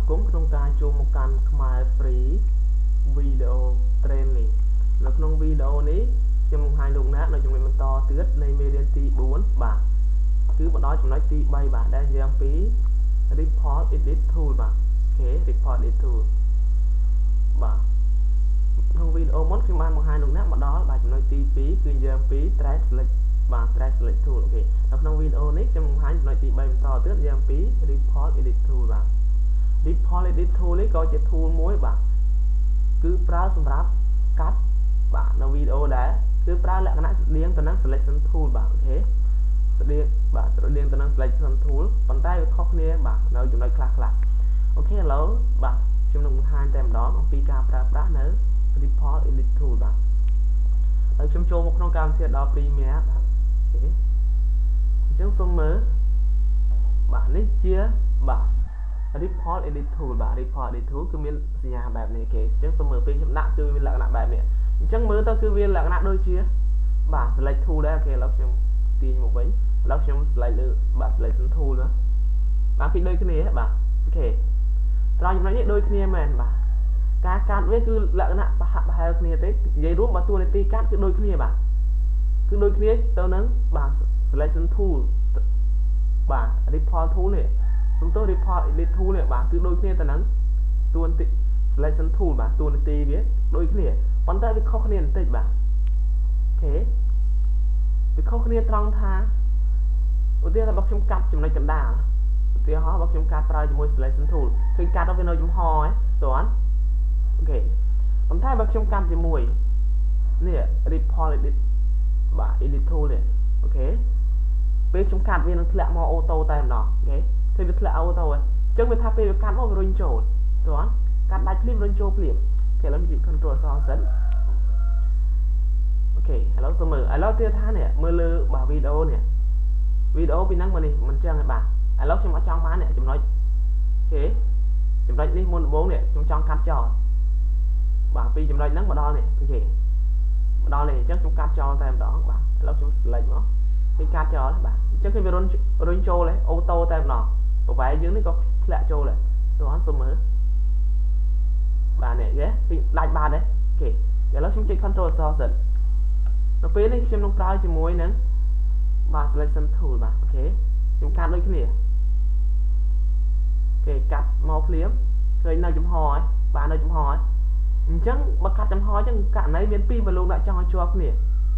គមន៍ក្នុងការចូលមកកាន់ខ្មែរ Free Video Training នៅក្នុងវីដេអូនេះខ្ញុំបង្ហាញលោកអ្នកនៅចំណុចបន្តទៀតនៃមេរៀនទី4បាទគឺមកដល់ចំណុចទី3បាទដែលនិយាយអំពី Ripple Edit Tool បាទ OK Ripple Edit Tool បាទក្នុងវីដេអូមុនខ្ញុំបានបង្ហាញលោកអ្នកមកដល់បាទចំណុចទី2គឺនិយាយអំពី Track Select បាទ Track Select Tool OK នៅក្នុងវីដេអូនេះខ្ញុំបង្ហាញចំណុចទី3បន្តទៀតនិយាយអំពី Ripple Edit Tool បាទ Ripple Edit Tool នេះក៏ជា tool មួយបាទគឺប្រើសម្រាប់កាត់បាទនៅវីដេអូដែរគឺប្រើលក្ខណៈស្តៀងទៅនឹង selection tool បាទ OK ស្តៀងបាទស្រដៀងទៅនឹង selection tool ប៉ុន្តែវាខុសគ្នាបាទនៅចំណុចខ្លះខ្លះ OK ឥឡូវបាទខ្ញុំនឹងបង្ហាញតែម្ដងអំពីការប្រើប្រាស់នៅ Ripple Edit Tool បាទហើយខ្ញុំចូលមកក្នុងកម្មវិធី Adobe Premiere បាទ OK អញ្ចឹងសូមមើលបាទនេះជាបាទ Ripple Edit Tool បាទ Ripple Edit Tool គឺមានសញ្ញាបែបនេះគេអញ្ចឹងសូមមើលពេលខ្ញុំដាក់គឺមានលក្ខណៈបែបនេះអញ្ចឹងមើលទៅគឺវាលក្ខណៈដូចជាបាទ select tool ដែរ OK ឥឡូវខ្ញុំទាញមកវិញឥឡូវខ្ញុំ select លើបាទ selection tool ណាបាទពីដូចគ្នាបាទ OK ត្រង់ចំណុចនេះដូចគ្នាមែនបាទការកាត់វាគឺលក្ខណៈប្រហាក់ប្រហែលគ្នាទេនិយាយរួមបើតួនាទីកាត់គឺដូចគ្នាបាទគឺដូចគ្នាទៅនឹងបាទ selection tool បាទ ripple tool នេះសំទោស ripple edit tool នេះបាទគឺដូចគ្នាទៅនឹងតួនាទី selection tool បាទតួនាទីវាដូចគ្នាប៉ុន្តែវាខុសគ្នាបន្តិចបាទ OK វាខុសគ្នាត្រង់ថាឧទាហរណ៍បើខ្ញុំកាត់ចំណុចកណ្ដាលឧទាហរណ៍បើខ្ញុំកាត់ប្រើជាមួយ selection tool ឃើញកាត់ទៅវានៅចំហហ៎តើ OK ប៉ុន្តែបើខ្ញុំកាត់ជាមួយនេះ ripple edit បាទ edit tool នេះ OK ពេលខ្ញុំកាត់វានឹងធ្លាក់មក auto តែម្ដង OK ឃើញវាធ្លាក់ auto ហើយអញ្ចឹងវាថាពេលវាកាត់មកវារុញចូលតើកាត់ដាច់ភ្លាមរុញចូលភ្លាម OK ឥឡូវខ្ញុំ control អក្សរសិន OK ឥឡូវសូមមើលឥឡូវទៀតថានេះមើលលើបាទវីដេអូនេះវីដេអូពីហ្នឹងមកនេះមិនចឹងទេបាទឥឡូវខ្ញុំអត់ចង់បាននេះចំណុច OK ចំណុចនេះមុនដំបូងនេះខ្ញុំចង់កាត់ចោលបាទពីចំណុចហ្នឹងមកដល់នេះ OK មកដល់នេះអញ្ចឹងខ្ញុំកាត់ចោលតែម្ដងបាទឥឡូវខ្ញុំ select មកឃើញកាត់ចោលបាទអញ្ចឹងឃើញវារុញរុញចូលហ៎ auto តែម្ដងប្រវែងយើងនេះក៏ធ្លាក់ចូលដែរតោះសូមមើលបាទនេះគេឃើញដាច់បាត់ទេ OK ឥឡូវខ្ញុំចុច control អក្សរសិននៅពេលនេះខ្ញុំនឹងប្រើជាមួយនឹងបាទ selection tool បាទ OK ខ្ញុំកាត់ដូចគ្នាគេកាត់មកភ្លាមឃើញនៅចំហហើយបាទនៅចំហហើយអញ្ចឹងបើកាត់ចំហអញ្ចឹងករណីមាន2បើលោកអ្នកចង់ឲ្យជាប់គ្នា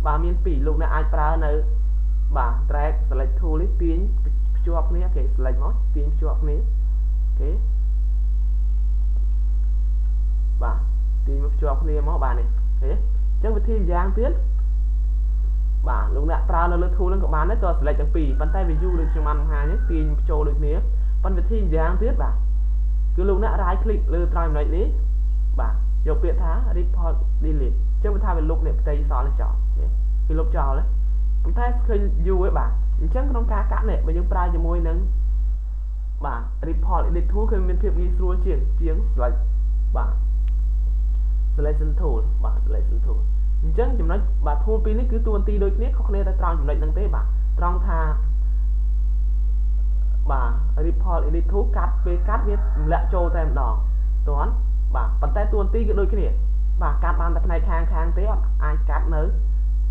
បាទមាន2លោកអ្នកអាចប្រើនៅបាទ drag select tool នេះទាញភ្ជាប់គ្នាគេ select មកទាញភ្ជាប់គ្នាគេបាទទាញមកភ្ជាប់គ្នាមកបាទនេះឃើញអញ្ចឹងវិធីយ៉ាងទៀតបាទលោកអ្នកប្រើនៅលើ tool ហ្នឹងក៏បានដែរក៏ select ទាំងពីរប៉ុន្តែវាយូរដូចខ្ញុំបានបង្ហាញហ្នឹងទាញបញ្ចូលដូចគ្នាប៉ុន្តែវិធីយ៉ាងទៀតបាទគឺលោកអ្នក right click លើត្រង់ចំណុចនេះបាទយកពាក្យថា ripple delete អញ្ចឹងវាថាវាលុបនេះផ្ទៃសល់នេះចោលវាលុបចោលប៉ុន្តែឃើញយូរឯបាទអញ្ចឹងក្នុងការកាត់នេះបើយើងប្រើជាមួយនឹងបាទ ripple edit tool គឺមានភាពងាយស្រួលជាងជាង select បាទ selection tool បាទ selection tool អញ្ចឹងចំណុចបាទ tool ពីរនេះគឺតួនាទីដូចគ្នាខុសគ្នាតែត្រង់ចំណុចហ្នឹងទេបាទត្រង់ថាបាទ ripple edit tool កាត់ពេលកាត់វាទម្លាក់ចូលតែម្ដងតន់បាទប៉ុន្តែតួនាទីគឺដូចគ្នាបាទកាត់បានតែផ្នែកខាងខាងទេអត់អាចកាត់នៅ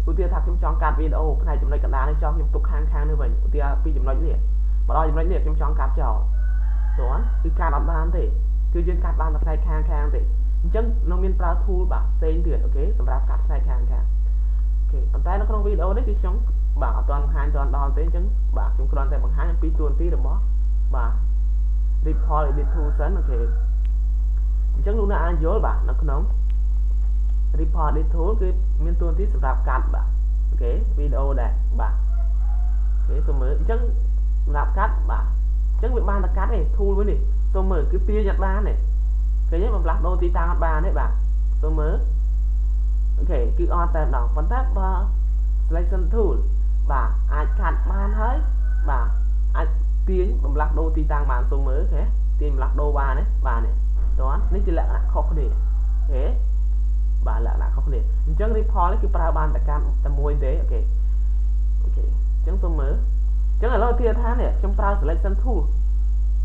ឧទាហរណ៍ថាខ្ញុំចង់កាត់វីដេអូផ្នែកចំណុចកណ្ដាលនេះចង់ខ្ញុំទុកខាងខាងនេះវិញឧទាហរណ៍ពីចំណុចនេះមកដល់ចំណុចនេះខ្ញុំចង់កាត់ចោលតន់គឺកាត់អត់បានទេគឺយើងកាត់បានតែផ្នែកខាងខាងទេអញ្ចឹងនៅមានប្រើ tool បាទផ្សេងទៀត OK សម្រាប់កាត់ផ្នែកខាងខាង OK ប៉ុន្តែនៅក្នុងវីដេអូនេះគឺខ្ញុំបាទអត់ទាន់បង្ហាញទាន់ដល់ទេអញ្ចឹងបាទខ្ញុំគ្រាន់តែបង្ហាញអំពីតួនាទីរបស់បាទ Ripple Edit Tool សិន OK អញ្ចឹងលោកអ្នកអាចយល់បាទនៅក្នុង Ripple Edit Tool គឺមានតួនាទីសម្រាប់កាត់បាទ OK វីដេអូដែរបាទ OK សូមមើលអញ្ចឹងសម្រាប់កាត់បាទអញ្ចឹងវាបានតែកាត់ទេ tool មួយនេះសូមមើលគឺទាញអត់បានទេឃើញទេបំផ្លាស់ដូរទីតាំងអត់បានទេបាទសូមមើល OK គឺអត់តែម្ដងប៉ុន្តែបើ selection tool បាទអាចកាត់បានហើយបាទអាចទាញបំផ្លាស់ដូរទីតាំងបានសូមមើល OK ទាញបំផ្លាស់ដូរបានទេបាទនេះតើនេះជាលក្ខណៈខុសគ្នា OK បាទលក្ខណៈខុសគ្នាអញ្ចឹង ripple នេះគឺប្រើបានតែកាត់តែមួយទេ OK OK អញ្ចឹងសូមមើលអញ្ចឹងឥឡូវទៀតថានេះខ្ញុំប្រើ selection tool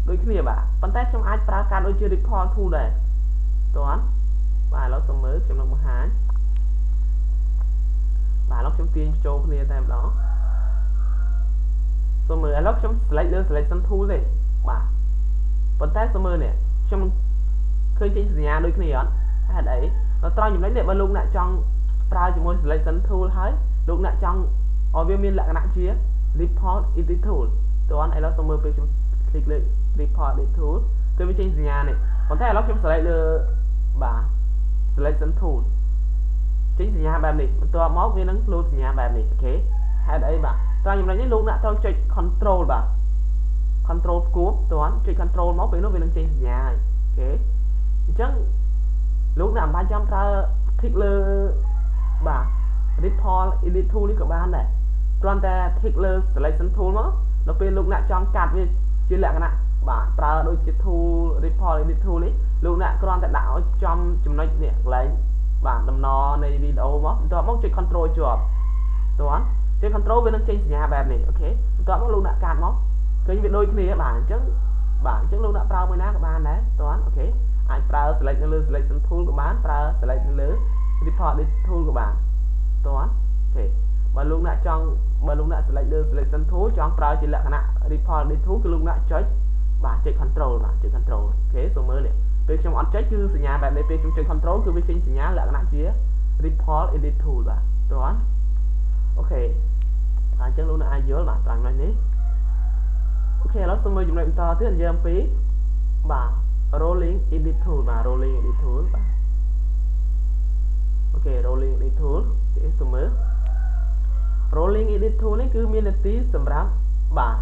ដូចគ្នាបាទប៉ុន្តែខ្ញុំអាចប្រើការដូចជា ripple tool ដែរតើបាទឥឡូវសូមមើលខ្ញុំនឹងបង្ហាញបាទឥឡូវខ្ញុំទាញចូលគ្នាតែម្ដងសូមមើលឥឡូវខ្ញុំ select លើ selection tool ទេបាទប៉ុន្តែសូមមើលនេះខ្ញុំឃើញចេញសញ្ញាដូចគ្នាអត់ហេតុអីដល់ត្រង់ចំណុចនេះបើលោកអ្នកចង់ប្រើជាមួយ selection tool ហើយលោកអ្នកចង់ឲ្យវាមានលក្ខណៈជា ripple edit tool តើឥឡូវសូមមើលពេលខ្ញុំ click លើ ripple edit tool គឺវាចេញសញ្ញានេះប៉ុន្តែឥឡូវខ្ញុំ select លើបាទ selection tool ចេញសញ្ញាបែបនេះបន្ទាប់មកវានឹងលោតសញ្ញាបែបនេះ OK ហេតុអីបាទត្រង់ចំណុចនេះលោកអ្នកត្រូវចុច control បាទ control គួបតើចុច control មកពេលនោះវានឹងចេញសញ្ញាហើយ OK អញ្ចឹងលោកអ្នកមិនបាច់ចាំប្រើ tick លើបាទ ripple edit tool នេះក៏បានដែរគ្រាន់តែ tick លើ selection tool មកដល់ពេលលោកអ្នកចង់កាត់វាជាលក្ខណៈបាទប្រើដូចជា tool ripple edit tool នេះលោកអ្នកគ្រាន់តែដាក់ឲ្យចំចំណុចនេះកន្លែងបាទដំណនៃវីដេអូមកបន្ទាប់មកចុច control ជាប់តើចុច control វានឹងចេញសញ្ញាបែបនេះ OK បន្ទាប់មកលោកអ្នកកាត់មកឃើញវាដូចគ្នាបាទអញ្ចឹងបាទអញ្ចឹងលោកអ្នកប្រើមួយណាក៏បានដែរតើ OK អាចប្រើ select នៅលើ selection tool ក៏បានប្រើ select នៅលើ ripple edit tool ក៏បានតើ OK បើលោកអ្នកចង់បើលោកអ្នក select លើ selection tool ចង់ប្រើជាលក្ខណៈ ripple edit tool គឺលោកអ្នកចុចបាទចុច control បាទចុច control OK សូមមើលនេះពេលខ្ញុំអត់ចុចគឺសញ្ញាបែបនេះពេលខ្ញុំចុច control គឺវាចេញសញ្ញាលក្ខណៈជា ripple edit tool បាទតើ OK អញ្ចឹងលោកអ្នកអាចយល់បាទត្រង់នេះ OK ឥឡូវសូមមើលចំណុចបន្តទៀតនិយាយអំពីបាទ rolling edit tool បាទ rolling edit tool បាទ OK rolling edit tool គេសូមមើល rolling edit tool នេះគឺមានន័យសម្រាប់បាទ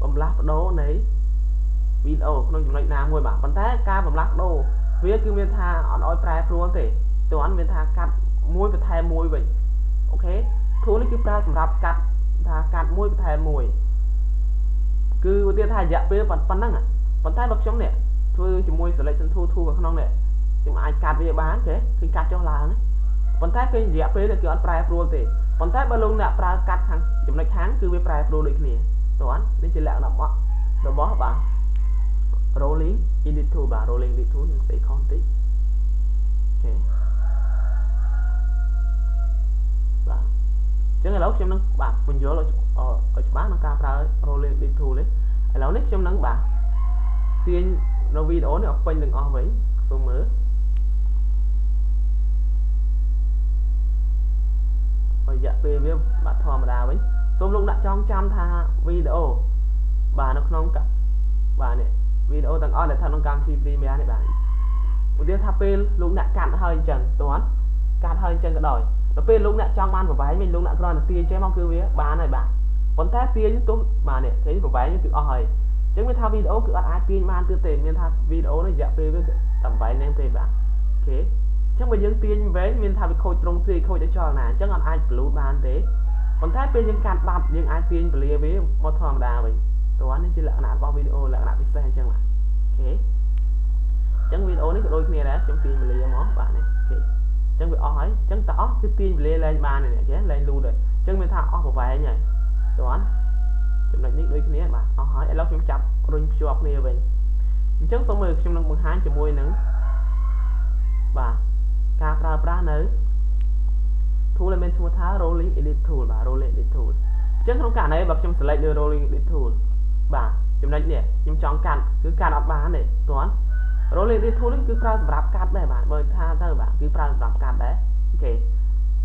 បំលាស់ប្ដូរនៃវីដេអូក្នុងចំណុចណាមួយបាទប៉ុន្តែការបំលាស់ប្ដូរវាគឺមានថាអត់ឲ្យប្រែប្រួលទេតើអត់មានថាកាត់មួយបន្ថែមមួយវិញ OK tool នេះគឺប្រើសម្រាប់កាត់ថាកាត់មួយបន្ថែមមួយគឺឧទាហរណ៍ថារយៈពេលប៉ុណ្ណឹងប៉ុន្តែបើខ្ញុំនេះធ្វើជាមួយ selection tool tool ក្នុងនេះខ្ញុំអាចកាត់វាបានទេគឺកាត់ចុះឡើងប៉ុន្តែពេលរយៈពេលនេះគឺអត់ប្រែប្រួលទេប៉ុន្តែបើលោកអ្នកប្រើកាត់ខាងចំណុចខាងគឺវាប្រែប្រួលដូចគ្នាតើនេះជាលក្ខណៈរបស់បាទ rolling edit tool បាទ rolling edit tool ខ្ញុំសេខុសបន្តិច OK បាទអញ្ចឹងឥឡូវខ្ញុំនឹងបាទពន្យល់ឲ្យច្បាស់ក្នុងការប្រើ rolling edit tool នេះឥឡូវនេះខ្ញុំនឹងបាទទាញនៅវីដេអូនេះឲ្យពេញទាំងអស់វិញសូមមើលរយៈពេលវាបាទធម្មតាវិញសូមលោកអ្នកចងចាំថាវីដេអូបាទនៅក្នុងបាទនេះវីដេអូទាំងអស់ដែលស្ថិតក្នុងកម្មវិធី Premiere នេះបាទឧទាហរណ៍ថាពេលលោកអ្នកកាត់ហើយអញ្ចឹងតើកាត់ហើយអញ្ចឹងក៏ដោយដល់ពេលលោកអ្នកចង់បានប្រវែងវិញលោកអ្នកគ្រាន់តែទាញចេះមកគឺវាបានហើយបាទប៉ុន្តែទាញទោះបាទនេះឃើញប្រវែងគឺអស់ហើយអញ្ចឹងមានថាវីដេអូគឺអត់អាចទាញបានទៀតទេមានថាវីដេអូនេះរយៈពេលវាតែប្រវែងហ្នឹងទេបាទ OK អញ្ចឹងបើយើងទាញវែងមានថាវាខូចត្រង់ទ្រាយខូចឲ្យចលនាអញ្ចឹងអត់អាចបលូតបានទេប៉ុន្តែពេលយើងកាត់បាត់យើងអាចទាញពលាវាមកធម្មតាវិញតើនេះជាលក្ខណៈរបស់វីដេអូលក្ខណៈពិសេសអញ្ចឹងបាទ OK អញ្ចឹងវីដេអូនេះក៏ដូចគ្នាដែរខ្ញុំទាញពលាមកបាទនេះ OK អញ្ចឹងវាអស់ហើយអញ្ចឹងតើអស់គឺទាញពលាលែងបាននេះគេលែងលូតហើយអញ្ចឹងមានថាអស់ប្រវែងហើយតើចំណុចនេះដូចគ្នាបាទអស់ហើយឥឡូវខ្ញុំចាប់រុញភ្ជាប់គ្នាវិញអញ្ចឹងសូមមើលខ្ញុំនឹងបង្ហាញជាមួយនឹងបាទការប្រើប្រាស់នៅ tool ដែលមានឈ្មោះថា rolling edit tool បាទ rolling edit tool អញ្ចឹងក្នុងករណីបើខ្ញុំ select លើ rolling edit tool បាទចំណុចនេះខ្ញុំចង់កាត់គឺកាត់អត់បានទេតើ rolling edit tool នេះគឺប្រើសម្រាប់កាត់ដែរបាទបើថាទៅបាទគឺប្រើសម្រាប់កាត់ដែរ OK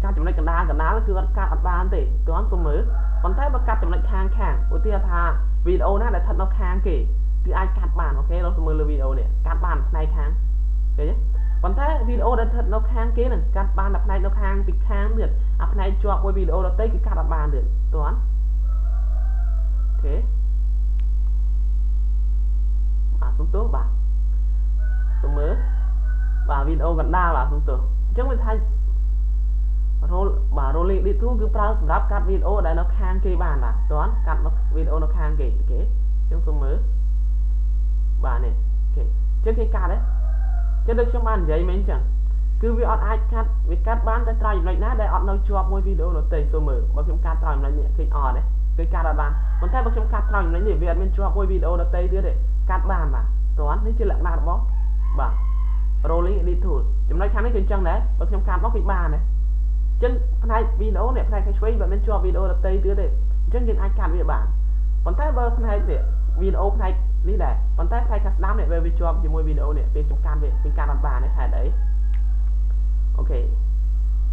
កាត់ចំណុចកណ្ដាលកណ្ដាលគឺអត់កាត់អត់បានទេតើសូមមើលប៉ុន្តែបើកាត់ចំណុចខាងខាងឧទាហរណ៍ថាវីដេអូណាដែលស្ថិតនៅខាងគេគឺអាចកាត់បាន OK លោកសូមមើលលើវីដេអូនេះកាត់បានផ្នែកខាងឃើញទេប៉ុន្តែវីដេអូដែលស្ថិតនៅខាងគេនឹងកាត់បានតែផ្នែកនៅខាងពីខាងទៀតអាផ្នែកជាប់មួយវីដេអូដទៃគឺកាត់អត់បានទៀតតើ OK បាទសុំទោសបាទសូមមើលបាទវីដេអូកណ្ដាលបាទសុំទោសអញ្ចឹងវាថា roll បាទ rolling edit tool គឺប្រើសម្រាប់កាត់វីដេអូដែលនៅខាងគេបានបាទតើកាត់វីដេអូនៅខាងគេ OK អញ្ចឹងសូមមើលបាទនេះ OK អញ្ចឹងគេកាត់ទេចឹងដូចខ្ញុំបាននិយាយមិញចឹងគឺវាអត់អាចកាត់វាកាត់បានតែត្រង់ចំណុចណាដែលអត់នៅជាប់មួយវីដេអូដទៃសូមមើលបើខ្ញុំកាត់ត្រង់ចំណុចនេះឃើញអត់ទេ គេកាត់អត់បានប៉ុន្តែបើខ្ញុំកាត់ត្រង់ចំណុចនេះវាអត់មានជាប់មួយវីដេអូដទៃទៀតទេកាត់បានបាទតោះនេះជាលក្ខណៈរបស់បាទ rolling edit tool ចំណុចខាងនេះគឺអញ្ចឹងដែរបើខ្ញុំកាត់មកគឺបានដែរអញ្ចឹងផ្នែកវីដេអូនេះផ្នែកខាងឆ្វេងវាមិនជាប់វីដេអូដទៃទៀតទេអញ្ចឹងយើងអាចកាត់វាបានប៉ុន្តែបើផ្នែកនេះវីដេអូផ្នែកនេះដែរប៉ុន្តែផ្នែកខាងស្ដាំនេះវាជាប់ជាមួយវីដេអូនេះពេលខ្ញុំកាត់វាពេលកាត់អត់បានទេហេតុអីអូខេ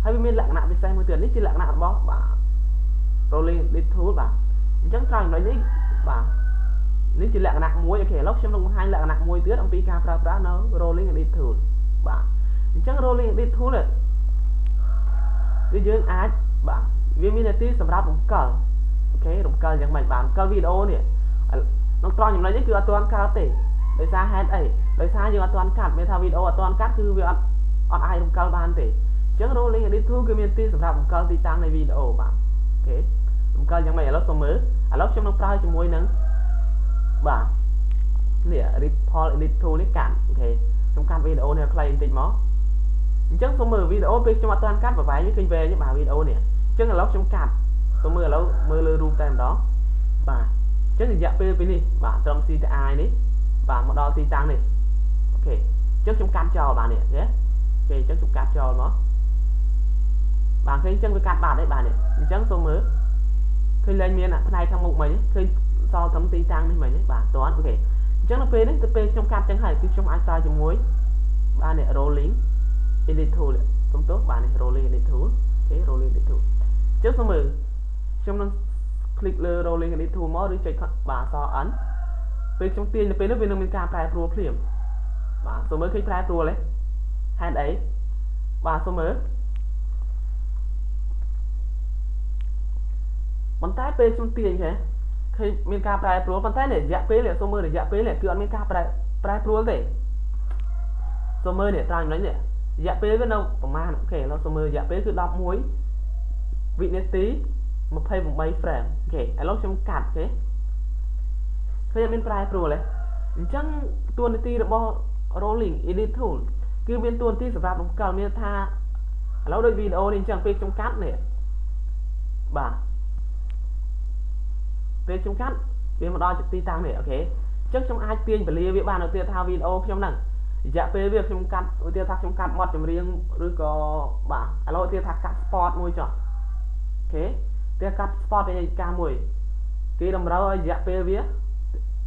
ហើយវាមានលក្ខណៈពិសេសមួយទៀតនេះជាលក្ខណៈរបស់បាទ rolling edit tool បាទអញ្ចឹងត្រង់ចំណុចនេះបាទនេះជាលក្ខណៈមួយអូខេឥឡូវខ្ញុំនឹងបង្ហាញលក្ខណៈមួយទៀតអំពីការប្រើប្រាស់នៅ rolling edit tool បាទអញ្ចឹង rolling edit tool នេះគឺយើងអាចបាទវាមានន័យសម្រាប់រំកិលអូខេរំកិលយ៉ាងម៉េចបាទរំកិលវីដេអូនេះក្នុងត្រង់ចំណុចនេះគឺអត់ទាន់កើតទេដោយសារហេតុអីដោយសារយើងអត់ទាន់កាត់មានថាវីដេអូអត់ទាន់កាត់គឺវាអត់អាចរំកិលបានទេអញ្ចឹង rolling edit tool គឺមានទីសម្រាប់រំកិលទីតាំងនៃវីដេអូបាទអូខេរំកិលយ៉ាងម៉េចឥឡូវសូមមើលឥឡូវខ្ញុំនឹងប្រើជាមួយនឹងបាទនេះ Ripple Edit Tool នេះកាត់អូខេខ្ញុំកាត់វីដេអូនេះខ្លីបន្តិចមកអញ្ចឹងសូមមើលវីដេអូពេលខ្ញុំអត់ទាន់កាត់ប្រវែងវាឃើញវែងបាទវីដេអូនេះអញ្ចឹងឥឡូវខ្ញុំកាត់សូមមើលឥឡូវមើលលើរូបតែម្ដងបាទអញ្ចឹងរយៈពេលពីនេះបាទត្រឹម CTI នេះបាទមកដល់ទីតាំងនេះអូខេអញ្ចឹងខ្ញុំកាត់ចោលបាទនេះអូខេអញ្ចឹងខ្ញុំកាត់ចោលមកបាទឃើញអញ្ចឹងវាកាត់បាត់ទេបាទនេះអញ្ចឹងសូមមើលឃើញលែងមានផ្នែកខាងមុខមិញឃើញសល់ត្រឹមទីតាំងនេះមិញបាទតោះអូខេអញ្ចឹងនៅពេលនេះទៅពេលខ្ញុំកាត់ចឹងហើយគឺខ្ញុំអាចប្រើជាមួយបាទនេះ rolling edit tool សុំទោសបាទនេះ rolling edit tool អូខេ rolling edit tool អញ្ចឹងសូមមើលខ្ញុំនឹង click លើ rolling edit tool មកឬចុចបាទអក្សរ N ពេលខ្ញុំទាញទៅពេលនោះវានឹងមានការប្រែប្រួលភ្លាមបាទសូមមើលឃើញប្រែប្រួលទេហេតុអីបាទសូមមើលប៉ុន្តែពេលខ្ញុំទាញឃើញឃើញមានការប្រែប្រួលប៉ុន្តែនេះរយៈពេលនេះសូមមើលរយៈពេលនេះគឺអត់មានការប្រែប្រួលទេសូមមើលនេះត្រង់ចំណុចនេះរយៈពេលវានៅប្រហែលអូខេឥឡូវសូមមើលរយៈពេលគឺ11វិនាទី28 frame អូខេឥឡូវខ្ញុំកាត់ទេឃើញអត់មានប្រែប្រួលទេអញ្ចឹងតួនាទីរបស់ rolling edit tool គឺមានតួនាទីសម្រាប់រំកិលមានថាឥឡូវដូចវីដេអូនេះអញ្ចឹងពេលខ្ញុំកាត់នេះបាទពេលខ្ញុំកាត់វាមកដល់ទីតាំងនេះអូខេអញ្ចឹងខ្ញុំអាចទាញពលាវាបានឧទាហរណ៍ថាវីដេអូខ្ញុំហ្នឹងរយៈពេលវាខ្ញុំកាត់ឧទាហរណ៍ថាខ្ញុំកាត់បទចម្រៀងឬក៏បាទឥឡូវឧទាហរណ៍ថាកាត់ spot មួយចុះអូខេតែកាត់ spot ពាណិជ្ជកម្មមួយគេតម្រូវឲ្យរយៈពេលវា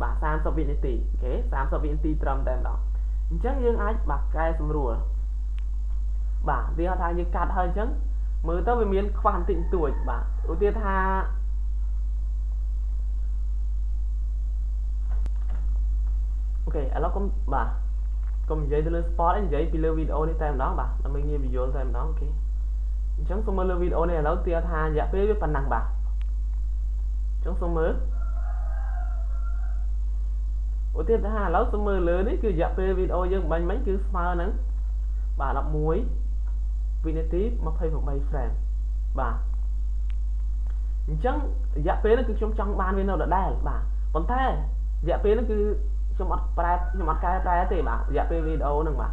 បាទ30វិនាទីអូខេ30វិនាទីត្រឹមតែម្ដងអញ្ចឹងយើងអាចបាទកែសម្រួលបាទវាថាយើងកាត់ហើយអញ្ចឹងមើលទៅវាមានខ្វះបន្តិចបន្តួចបាទឧទាហរណ៍ថាអូខេឥឡូវកុំបាទកុំនិយាយទៅលើ spot ឯងនិយាយពីលើវីដេអូនេះតែម្ដងបាទដើម្បីងាយបញ្យល់តែម្ដងអូខេអញ្ចឹងសូមមើលលើវីដេអូនេះឥឡូវទាថារយៈពេលវាប៉ុណ្ណឹងបាទអញ្ចឹងសូមមើលឧទាហរណ៍ថាឥឡូវសូមមើលលើនេះគឺរយៈពេលវីដេអូយើងបាញ់មិញគឺស្មើនឹងបាទ11វិនាទី28 frame បាទអញ្ចឹងរយៈពេលនេះគឺខ្ញុំចង់បានវានៅដដែលបាទប៉ុន្តែរយៈពេលនេះគឺខ្ញុំអត់ប្រែខ្ញុំអត់កែប្រែទេបាទរយៈពេលវីដេអូហ្នឹងបាទ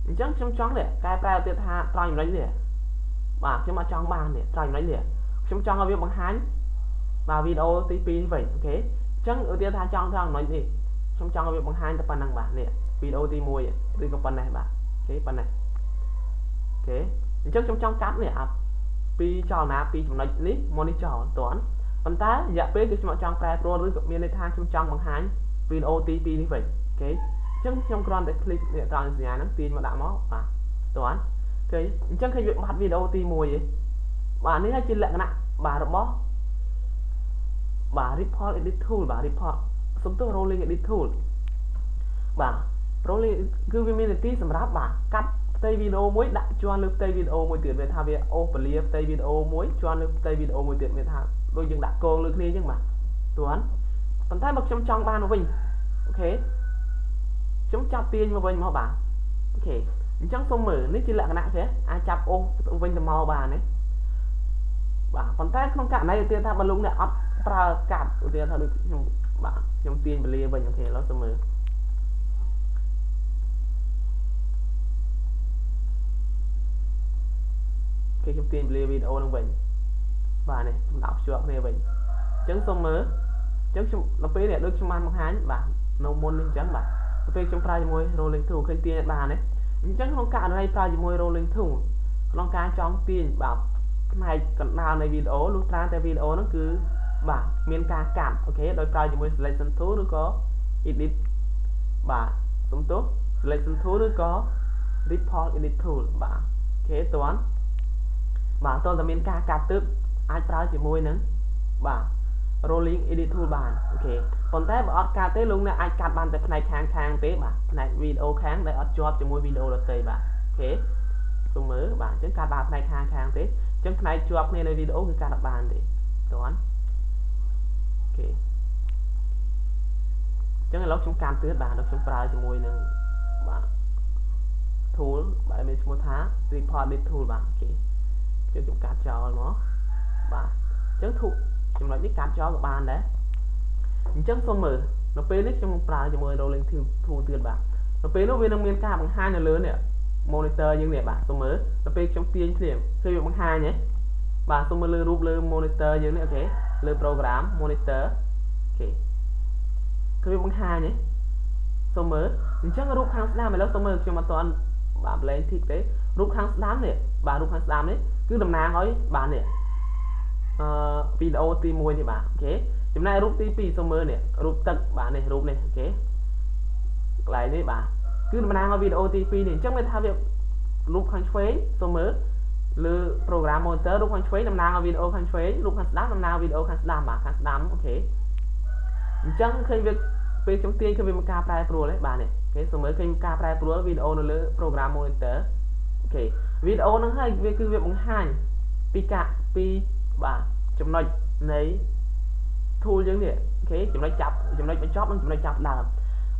អញ្ចឹងខ្ញុំចង់នេះកែប្រែទៀតថាត្រង់ចំណុចនេះបាទខ្ញុំអត់ចង់បាននេះត្រង់ចំណុចនេះខ្ញុំចង់ឲ្យវាបង្ហាញបាទវីដេអូទី2នេះវិញអូខេអញ្ចឹងឧទាហរណ៍ថាចង់ត្រង់ចំណុចនេះខ្ញុំចង់ឲ្យវាបង្ហាញតែប៉ុណ្ណឹងបាទនេះវីដេអូទី1ឬក៏ប៉ុណ្ណេះបាទអូខេប៉ុណ្ណេះអូខេអញ្ចឹងខ្ញុំចង់កាត់នេះអាពីចលនាពីចំណុចនេះមកនេះចោលតន់ប៉ុន្តែរយៈពេលគឺខ្ញុំអត់ចង់ប្រែប្រួលឬក៏មានន័យថាខ្ញុំចង់បង្ហាញវីដេអូទី2នេះវិញអូខេអញ្ចឹងខ្ញុំគ្រាន់តែ click នេះត្រង់សញ្ញាហ្នឹងទាញមកដាក់មកបាទតន់ឃើញអញ្ចឹងឃើញវាបាត់វីដេអូទី1ឯងបាទនេះជាលក្ខណៈបាទរបស់បាទ Ripple Edit Tool បាទ Ripple សុំទោស Rolling Edit Tool បាទ Rolling គឺវាមានន័យសម្រាប់បាទកាត់ផ្ទៃវីដេអូមួយដាក់ជាន់លើផ្ទៃវីដេអូមួយទៀតវាថាវាអូសពលាផ្ទៃវីដេអូមួយជាន់លើផ្ទៃវីដេអូមួយទៀតមានថាដូចយើងដាក់កងលើគ្នាអញ្ចឹងបាទតន់ប៉ុន្តែបើខ្ញុំចង់បានមកវិញអូខេខ្ញុំចាប់ទាញមកវិញមកបាទអូខេអញ្ចឹងសូមមើលនេះជាលក្ខណៈទេអាចចាប់អូសវិញទៅមកបានទេបាទប៉ុន្តែក្នុងករណីឧទាហរណ៍ថាបើលោកអ្នកអត់ប្រើកាត់ឧទាហរណ៍ថាដូចខ្ញុំបាទខ្ញុំទាញពលាវិញអូខេឥឡូវសូមមើលគេខ្ញុំទាញពលាវីដេអូនឹងវិញបាទនេះខ្ញុំដាក់ភ្ជាប់គ្នាវិញ ចឹងសូមមើលអញ្ចឹងខ្ញុំដល់ពេលនេះដូចខ្ញុំបានបង្ហាញបាទនៅមុននេះអញ្ចឹងបាទដល់ពេលខ្ញុំប្រើជាមួយ rolling tool ឃើញទាញបានទេអញ្ចឹងក្នុងករណីប្រើជាមួយ rolling tool ក្នុងការចង់ទាញបាទផ្នែកកណ្ដាលនៃវីដេអូលុះត្រាតែវីដេអូហ្នឹងគឺបាទមានការកាត់ OK ដោយប្រើជាមួយ selection tool ឬក៏ edit បាទសុំទោស selection tool ឬក៏ ripple edit tool បាទ OK តន់បាទតើតែមានការកាត់ទើបអាចប្រើជាមួយនឹងបាទ rolling edit tool បាន OK ប៉ុន្តែបើអត់កាត់ទេលោកអ្នកអាចកាត់បានតែផ្នែកខាងខាងទេបាទផ្នែកវីដេអូខាងដែលអត់ជាប់ជាមួយវីដេអូដទៃបាទ OK សូមមើលបាទអញ្ចឹងកាត់បានផ្នែកខាងខាងទេអញ្ចឹងផ្នែកជាប់គ្នានៃវីដេអូគឺកាត់អត់បានទេតន់ OK អញ្ចឹងឥឡូវខ្ញុំកាត់ទៀតបាទខ្ញុំប្រើជាមួយនឹងបាទ tool បាទមានឈ្មោះថា ripple edit tool បាទ OK អញ្ចឹងខ្ញុំកាត់ចោលមកបាទអញ្ចឹងធុចំណុចនេះកាត់ចោលក៏បានដែរអញ្ចឹងសូមមើលនៅពេលនេះខ្ញុំនឹងប្រើជាមួយ rolling tool ទៀតបាទនៅពេលនោះវានឹងមានការបង្ហាញនៅលើនេះ monitor យើងនេះបាទសូមមើលដល់ពេលខ្ញុំទាញភ្លាមឃើញវាបង្ហាញហ៎បាទសូមមើលលើរូបលើ monitor យើងនេះ OK លើ program monitor OK ឃើញវាបង្ហាញហ៎សូមមើលអញ្ចឹងរូបខាងស្ដាំឥឡូវសូមមើលខ្ញុំអត់ទាន់បាទ blank tick ទេរូបខាងស្ដាំនេះបាទរូបខាងស្ដាំនេះគឺតំណាងឲ្យបាទនេះអឺវីដេអូទី1នេះបាទ OK ចំណែករូបទី2សូមមើលនេះរូបទឹកបាទនេះរូបនេះ OK កន្លែងនេះបាទគឺតំណាងឲ្យវីដេអូទី2នេះអញ្ចឹងមានថាវារូបខាងឆ្វេងសូមមើលលើ program monitor រូបខាងឆ្វេងតំណាងឲ្យវីដេអូខាងឆ្វេងរូបខាងស្ដាំតំណាងវីដេអូខាងស្ដាំបាទខាងស្ដាំ OK អញ្ចឹងឃើញវាពេលខ្ញុំទាញឃើញវាមានការប្រែប្រួលទេបាទនេះ OK សូមមើលឃើញការប្រែប្រួលវីដេអូនៅលើ program monitor OK វីដេអូហ្នឹងហើយវាគឺវាបង្ហាញពីការពីបាទចំណុចនៃ tool យើងនេះ OK ចំណុចចាប់ចំណុចបញ្ចប់និងចំណុចចាប់ដើម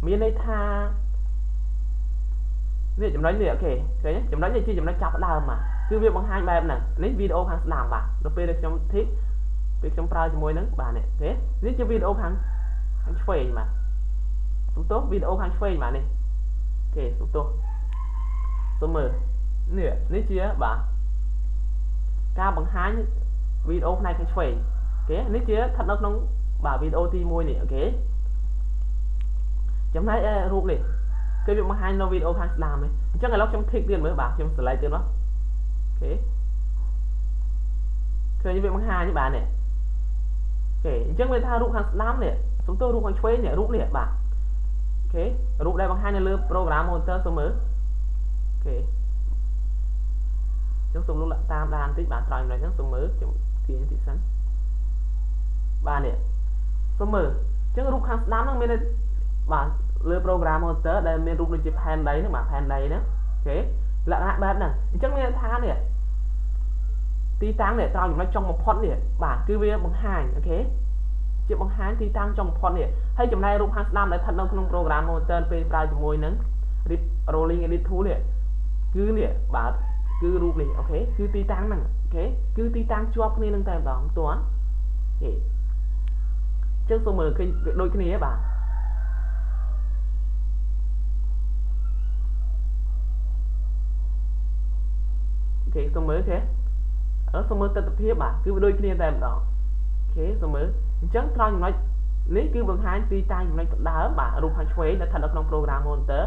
មានន័យថានេះចំណុចនេះ OK ឃើញចំណុចនេះជាចំណុចចាប់ដើមបាទគឺវាបង្ហាញបែបហ្នឹងនេះវីដេអូខាងស្ដាំបាទដល់ពេលដែលខ្ញុំ tick ពេលខ្ញុំប្រើជាមួយនឹងបាទនេះ OK នេះជាវីដេអូខាងខាងឆ្វេងបាទសុំទោសវីដេអូខាងឆ្វេងបាទនេះ OK សុំទោសសូមមើលនេះនេះជាបាទការបង្ហាញវីដេអូផ្នែកខាងឆ្វេង OK នេះជាស្ថិតនៅក្នុងបាទវីដេអូទី1នេះ OK ចំណែកឯរូបនេះគឺវាបង្ហាញនៅវីដេអូខាងស្ដាំនេះអញ្ចឹងឥឡូវខ្ញុំ tick ទៀតមើលបាទខ្ញុំ select ទៀតមក OK ឃើញវាបង្ហាញបាទនេះ OK អញ្ចឹងវាថារូបខាងស្ដាំនេះសុំទោសរូបខាងឆ្វេងនេះរូបនេះបាទ OK រូបដែលបង្ហាញនៅលើ program monitor សូមមើល OK អញ្ចឹងសូមលោកតាមដានបន្តិចបាទត្រង់ចំណុចហ្នឹងសូមមើលខ្ញុំទាញតិចសិនបាទនេះសូមមើលអញ្ចឹងរូបខាងស្ដាំហ្នឹងមានបាទលើ program monitor ដែលមានរូបដូចជាផែនដីហ្នឹងបាទផែនដីហ្នឹង OK លក្ខណៈបែបហ្នឹងអញ្ចឹងមានថានេះទីតាំងនេះត្រង់ចំណុចចុងបំផុតនេះបាទគឺវាបង្ហាញ OK ជាបង្ហាញទីតាំងចុងបំផុតនេះហើយចំណែករូបខាងស្ដាំដែលស្ថិតនៅក្នុង program monitor ពេលប្រើជាមួយនឹង rolling edit tool នេះគឺនេះបាទគឺរូបនេះ OK គឺទីតាំងហ្នឹង OK គឺទីតាំងជាប់គ្នានឹងតែម្ដងតន់ OK ចឹងសូមមើលឃើញដូចគ្នាបាទ OK សូមមើលគេអឺសូមមើលទស្សនភាពបាទគឺវាដូចគ្នាតែម្ដង OK សូមមើលអញ្ចឹងត្រង់ចំណុចនេះគឺបង្ហាញទីតាំងចំណុចដើមបាទរូបខាងឆ្វេងដែលស្ថិតនៅក្នុង program monitor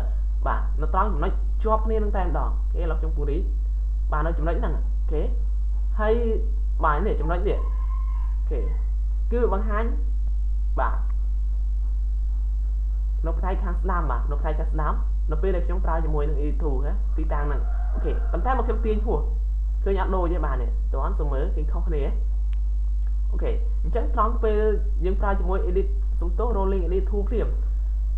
បាទនៅត្រង់ចំណុចជាប់គ្នានឹងតែម្ដង OK ឥឡូវខ្ញុំពូរីបាទនៅចំណុចហ្នឹង OK ហើយបាទនេះចំណុចនេះ OK គឺបង្ហាញបាទនៅផ្នែកខាងស្ដាំបាទនៅផ្នែកខាងស្ដាំនៅពេលដែលខ្ញុំប្រើជាមួយនឹង E2 ហ៎ទីតាំងហ្នឹង OK ប៉ុន្តែមកខ្ញុំទាញហួសឃើញអត់ដូចទេបាទនេះតើសូមមើលឃើញខុសគ្នា OK អញ្ចឹងត្រង់ពេលយើងប្រើជាមួយ edit សុំទោស rolling edit tool ភ្លាម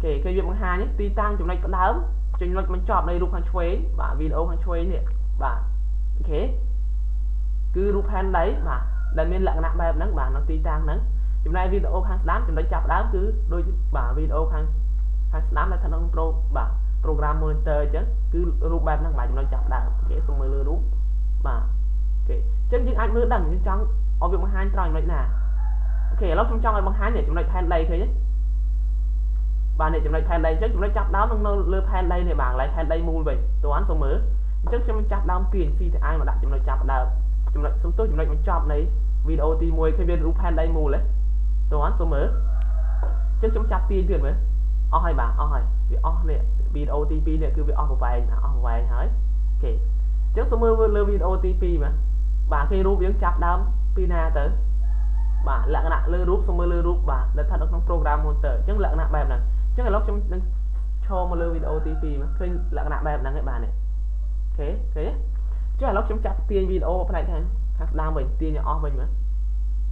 គេគេវាបង្ហាញទីតាំងចំណុចផ្ដើមចំណុចបញ្ចប់នៃរូបខាងឆ្វេងបាទវីដេអូខាងឆ្វេងនេះបាទ OK គឺរូបផែនដីបាទដែលមានលក្ខណៈបែបហ្នឹងបាទនៅទីតាំងហ្នឹងចំណែកវីដេអូខាងស្ដាំចំណុចចាប់ដើមគឺដូចបាទវីដេអូខាងខាងស្ដាំដែលក្នុង pro បាទ program monitor អញ្ចឹងគឺរូបបែបហ្នឹងបាទចំណុចចាប់ដើម OK សូមមើលលើរូបបាទ OK អញ្ចឹងយើងអាចមើលដឹងយើងចង់ឲ្យវាបង្ហាញត្រង់ចំណុចណា OK ឥឡូវខ្ញុំចង់ឲ្យបង្ហាញចំណុចផែនដីឃើញទេបាទនេះចំណុចផែនដីអញ្ចឹងចំណុចចាប់ដើមនឹងនៅលើផែនដីនេះបាទកន្លែងផែនដីមូលវិញតើសូមមើលអញ្ចឹងខ្ញុំចាប់ដើមទាញ CTI មកដាក់ចំណុចចាប់ដើមចំណុចសុំទោសចំណុចបញ្ចប់នៃវីដេអូទី1ឃើញវារូបផែនដីមូលទេ តើសូមមើលអញ្ចឹងខ្ញុំចាប់ទាញទៀតមើលអស់ហើយបាទអស់ហើយវាអស់នេះវីដេអូទី2នេះគឺវាអស់ប្រវែងអស់ប្រវែងហើយអូខេអញ្ចឹងសូមមើលលើវីដេអូទី2មកបាទឃើញរូបយើងចាប់ដើមពីណាទៅបាទលក្ខណៈលើរូបសូមមើលលើរូបបាទដែលស្ថិតនៅក្នុង program monitor អញ្ចឹងលក្ខណៈបែបហ្នឹងអញ្ចឹងឥឡូវខ្ញុំនឹងឈរមកលើវីដេអូទី2មកឃើញលក្ខណៈបែបហ្នឹងឯងបាទនេះអូខេឃើញទេចុះឥឡូវខ្ញុំចាប់ទាញវីដេអូផ្នែកខាងស្ដាំវិញទាញឲ្យអស់វិញមើល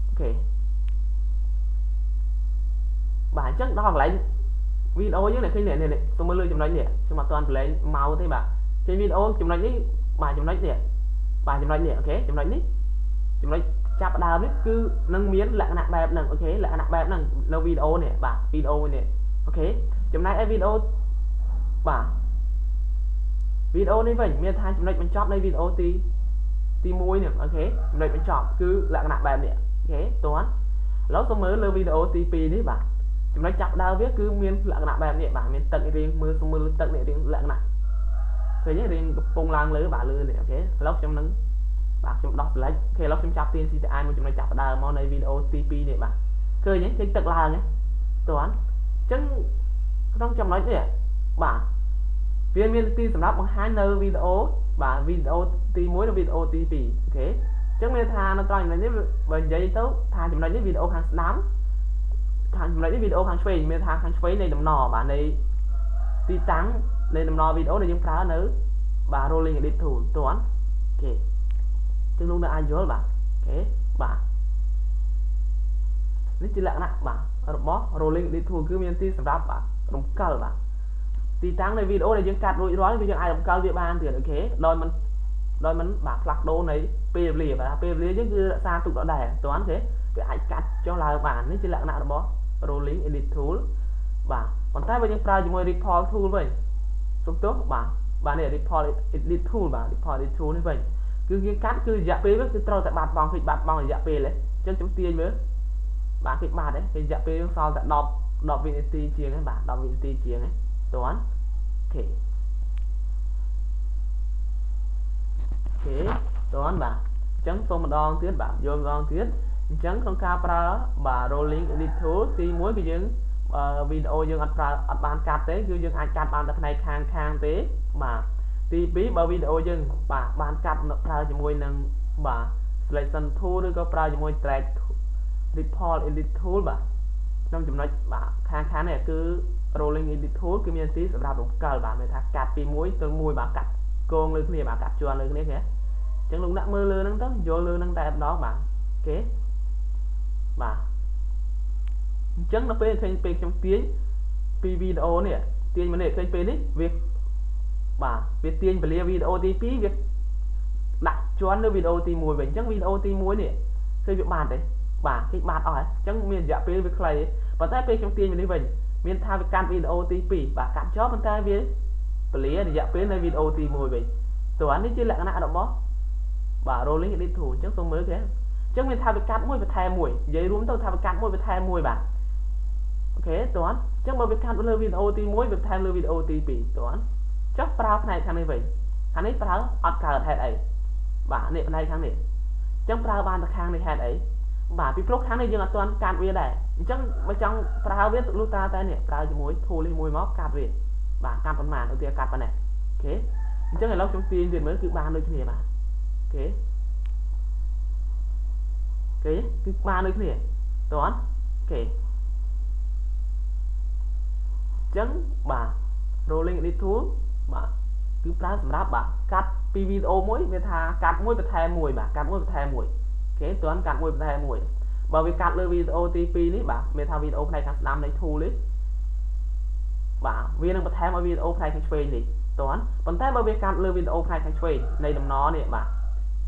អូខេបាទអញ្ចឹងដល់កន្លែងវីដេអូយើងនេះឃើញនេះនេះសូមមើលលើចំណុចនេះខ្ញុំអត់ទាន់ប្រឡែងមកទេបាទឃើញវីដេអូចំណុចនេះបាទចំណុចនេះបាទចំណុចនេះអូខេចំណុចនេះចំណុចចាប់ដើមនេះគឺនឹងមានលក្ខណៈបែបហ្នឹងអូខេលក្ខណៈបែបហ្នឹងនៅវីដេអូនេះបាទវីដេអូនេះអូខេចំណែកឯវីដេអូបាទវីដេអូនេះវិញមានថាចំណុចបញ្ចប់នៃវីដេអូទី1នេះអូខេចំណុចបញ្ចប់គឺលក្ខណៈបែបនេះអូខេតោះឥឡូវសូមមើលលើវីដេអូទី2នេះបាទចំណុចចាប់ដើមវាគឺមានលក្ខណៈបែបនេះបាទមានទឹករៀងមើលសូមមើលទឹកនេះរៀងលក្ខណៈឃើញទេរៀងកំពុងឡើងលើបាទលើនេះអូខេឥឡូវខ្ញុំនឹងបាទខ្ញុំដោះ select អូខេឥឡូវខ្ញុំចាប់ទាញ CTI មួយចំណុចចាប់ដើមមកនៃវីដេអូទី2នេះបាទឃើញទេឃើញទឹកឡើងទេតោះអញ្ចឹងក្នុងចំណុចនេះបាទវាមានទីសម្រាប់បង្ហាញនៅវីដេអូបាទវីដេអូទី1និងវីដេអូទី2អូខេអញ្ចឹងមានថានៅត្រង់ចំណុចនេះបើនិយាយទៅថាចំណុចនេះវីដេអូខាងស្ដាំខាងចំណុចនេះវីដេអូខាងឆ្វេងមានថាខាងឆ្វេងនៃដំណបាទនៃទីតាំងនៃដំណវីដេអូដែលយើងប្រើនៅបាទ rolling edit tool តោះអូខេចឹងលោកនៅអាចយល់បាទអូខេបាទនេះជាលក្ខណៈបាទរបស់ rolling edit tool គឺមានទីសម្រាប់បាទរំកិលបាទទីតាំងនៃវីដេអូដែលយើងកាត់រួចរាល់គឺយើងអាចរំកិលវាបានទៀតអូខេដោយមិនបាទផ្លាស់ប្ដូរនៃពេលវេលាបាទពេលវេលាយើងគឺរក្សាទុកដដែលតោះទេវាអាចកាត់ចុះឡើងបាននេះជាលក្ខណៈរបស់ rolling edit tool បាទប៉ុន្តែបើយើងប្រើជាមួយ ripple tool វិញសុំទោសបាទបាទនេះ ripple edit tool បាទ ripple edit tool នេះវិញគឺយើងកាត់គឺរយៈពេលវាគឺត្រូវតែបាត់បង់ឃើញបាត់បង់រយៈពេលហ៎អញ្ចឹងខ្ញុំទាញមើលបាទឃើញបាត់ហ៎ឃើញរយៈពេលយើងសល់តែ10វិនាទីជាងហ៎បាទ10វិនាទីជាងហ៎តោះអូខេអូខេតោះបាទអញ្ចឹងសូមម្ដងទៀតបាទយល់ម្ដងទៀតអញ្ចឹងក្នុងការប្រើបាទ rolling edit tool ទី1គឺយើងវីដេអូយើងអត់ប្រើអត់បានកាត់ទេគឺយើងអាចកាត់បានតែផ្នែកខាងទេបាទទី2បើវីដេអូយើងបាទបានកាត់ប្រើជាមួយនឹងបាទ selection tool ឬក៏ប្រើជាមួយ drag ripple edit tool បាទក្នុងចំណុចបាទខាងនេះគឺ rolling edit tool គឺមានទីសម្រាប់រំកិលបាទមានថាកាត់ពី1ទៅ1បាទកាត់គងលើគ្នាបាទកាត់ជាន់លើគ្នាទេអញ្ចឹងលោកអ្នកមើលលើហ្នឹងទៅយល់លើហ្នឹងតែម្ដងបាទអូខេបាទអញ្ចឹងដល់ពេលឃើញពេលខ្ញុំទាញពីវីដេអូនេះទាញមកនេះឃើញពេលនេះវាបាទវាទាញពលាវីដេអូទី2វាដាក់ជាន់នៅវីដេអូទី1វិញអញ្ចឹងវីដេអូទី1នេះឃើញវាបាត់ទេបាទឃើញបាត់អស់ហើយអញ្ចឹងមានរយៈពេលវាខ្លីប៉ុន្តែពេលខ្ញុំទាញមកនេះវិញមានថាវាកាត់វីដេអូទី2បាទកាត់ចោលប៉ុន្តែវាពលារយៈពេលនៃវីដេអូទី1វិញតើអានេះជាលក្ខណៈរបស់បាទ rolling edit tool អញ្ចឹងសូមមើលគេអញ្ចឹងមានថាវាកាត់មួយបន្ថែមមួយនិយាយរួមទៅថាវាកាត់មួយបន្ថែមមួយបាទអូខេតោះអញ្ចឹងបើវាកាត់លើវីដេអូទី1វាបន្ថែមលើវីដេអូទី2តោះចុះប្រើផ្នែកខាងនេះវិញខាងនេះប្រើអត់កើតហេតុអីបាទនេះផ្នែកខាងនេះអញ្ចឹងប្រើបានតែខាងនេះហេតុអីបាទពីព្រោះខាងនេះយើងអត់ទាន់កាត់វាដែរអញ្ចឹងបើចង់ប្រើវាលុះត្រាតែនេះប្រើជាមួយ tool នេះមួយមកកាត់វាបាទកាត់ប៉ុន្មានឧទាហរណ៍កាត់ប៉ុណ្ណេះអូខេអញ្ចឹងឥឡូវខ្ញុំទាញទៀតមើលគឺបានដូចគ្នាបាទអូខេគេគឺបានដូចគ្នាតោះអូខេអញ្ចឹងបាទ rolling edit tool បាទគឺប្រើសម្រាប់បាទកាត់ពីវីដេអូមួយវាថាកាត់មួយបន្ថែមមួយបាទកាត់មួយបន្ថែមមួយអូខេតើកាត់មួយបន្ថែមមួយបើវាកាត់លើវីដេអូទី2នេះបាទមានថាវីដេអូផ្នែកខាងស្ដាំនៃ tool នេះបាទវានឹងបន្ថែមឲ្យវីដេអូផ្នែកខាងឆ្វេងនេះតើប៉ុន្តែបើវាកាត់លើវីដេអូផ្នែកខាងឆ្វេងនៃដំណនេះបាទ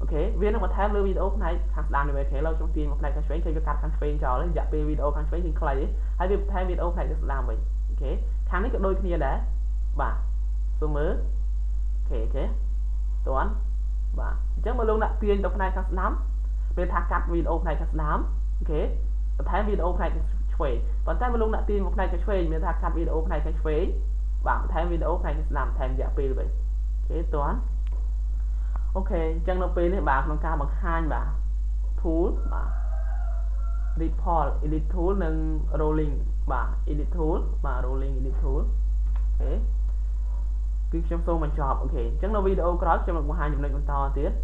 អូខេវានឹងបន្ថែមលើវីដេអូផ្នែកខាងស្ដាំនេះវិញអូខេឡើយខ្ញុំទាញមកផ្នែកខាងឆ្វេងឃើញវាកាត់ខាងឆ្វេងចោលរយៈពេលវីដេអូខាងឆ្វេងគឺខ្លីហើយវាបន្ថែមវីដេអូផ្នែកខាងស្ដាំវិញអូខេខាងនេះក៏ដូចគ្នាដែរបាទសូមមើលអូខេអូខេតើបាទអញ្ចឹងបើលោកអ្នកទាញទៅផ្នែកខាងស្ដាំពេលថាកាត់វីដេអូផ្នែកខាងស្ដាំអូខេបន្ថែមវីដេអូផ្នែកខាងឆ្វេងប៉ុន្តែបើលោកអ្នកទាញមកផ្នែកខាងឆ្វេងមានថាកាត់វីដេអូផ្នែកខាងឆ្វេងបាទបន្ថែមវីដេអូផ្នែកខាងស្ដាំបន្ថែមរយៈពេលវិញអូខេតើអូខេអញ្ចឹងនៅពេលនេះបាទក្នុងការបង្ហាញបាទ tool បាទ Ripple Edit Tool និង Rolling បាទ Edit Tool បាទ Rolling Edit Tool អូខេគឺខ្ញុំសូមបញ្ចប់។ អូខេអញ្ចឹងនៅវីដេអូក្រោយខ្ញុំនឹងបង្ហាញចំណុចបន្តទៀត។